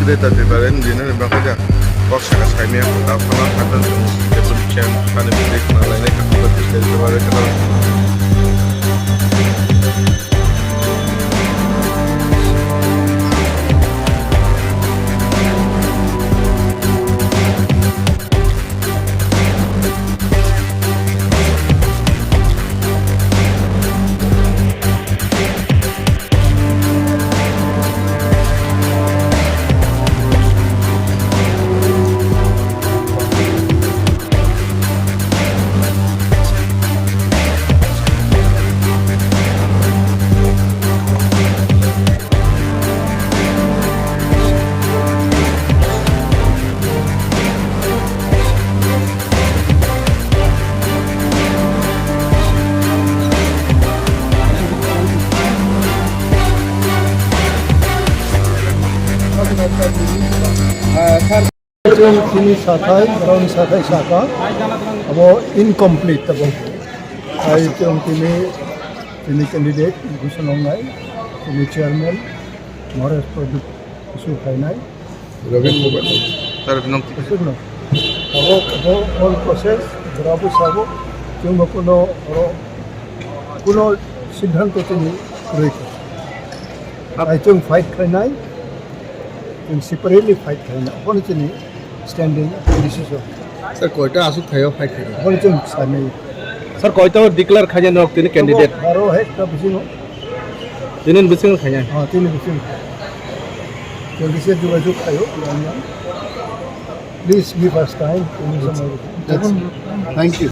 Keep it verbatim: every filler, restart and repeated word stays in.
Data paper ni dina ni bakha ja. Box saka saimaya ko ta phala kata jung. Table chair ani bide khna lainai kha ko table chair. Chwng tini sathai, borokni sathai saka, abo incomplete abo. Hai chwng tini, tini candidate, Bhushan Longnai, tini chairman, Maharaj Pradyut Kisu Phainai. Robin Mobail. Sir, binong. Sir, no. Abo, abo all process, brabo sabo, chwng bo kuno, oro, kuno siddhanto tini kwrwi kha. Hai chwng fight khainai, chwng separately fight khainai. Obono chini standing position. Sir, koita aswk thaio fight khainai? Obono chwng sanai. Sir, koita declare khainai nok tini candidate? Baro hai ta bisingo. Tini bisingo khainai? Ha, tini bisingo. Chwng kisa jogajog khaio, yang yang. Please give us time. Thank you.